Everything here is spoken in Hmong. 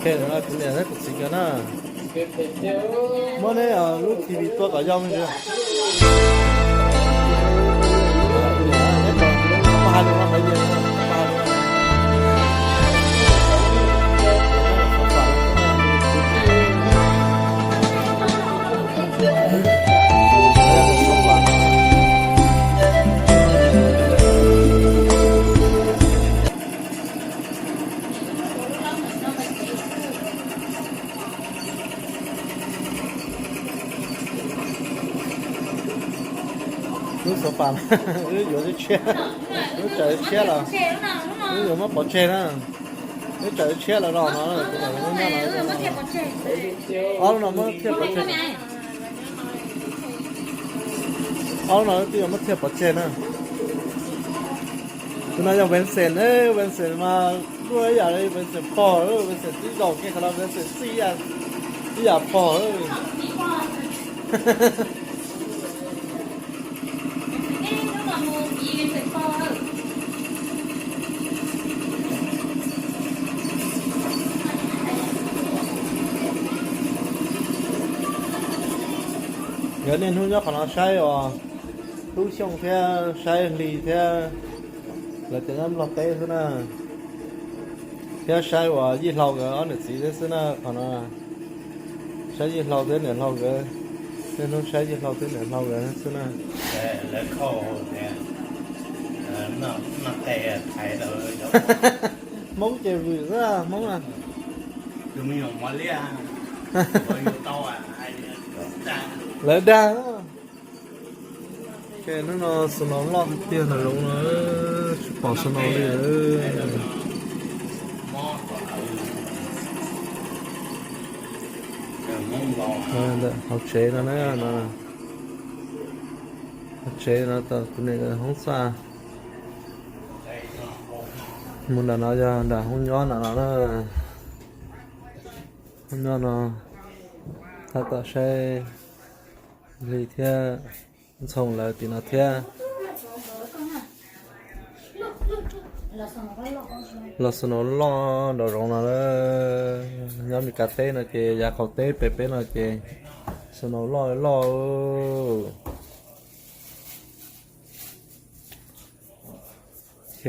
Kuv niam thiab kuv txiv nkawd na, muab neb lub T V tua kom zoo. Lub xov pas, wb yuav tshiab, wb tsam tshiab los, wb yuav muab pov tseg na. Wb tsam tshiab los rau no, kuv mam muab nyob no. Ob lub no muab thiaj pov tseg. Ob lub no wb twb yuav muab thiaj pov tseg na. Tus no yog Vincent, Vincent mas luaj ib yam li Vincent pog, Vincent tib zaug kiag qhov no Vincent txij ib yam pog. Nkawd niaj hnub nyob qhov no saib os, Tub Xyooj thiab saib Hli thiab lawv cov nyob Nplog teb xwb na. Thiab saib uas Yij Hlau nkawd ob niam txiv thiab xwb na qhov no. Saib Yij Hlau thiab niam hlau nkawd, niaj hnub saib Yij Hlau thiab niam hlau nkawd xwb na. Hmoob ces vwm xwb Hmoob na. Lawv dag. Hnub no snow loj tiag tiag na, zoov no tsis pom snow li. Hauv tsev no na, hauv tsev no kuv niam hoob xaj. Mus nram no yog nram hoob nyob nram no na. Hoob nyob no, tab tom saib Hli thiab Ntxhoo lawv tim no thiab. Los snow loj nraum zoov no, nyob Mes Kas teb no ces yav qaum teb pem peb no ces snow loj loj. Ok.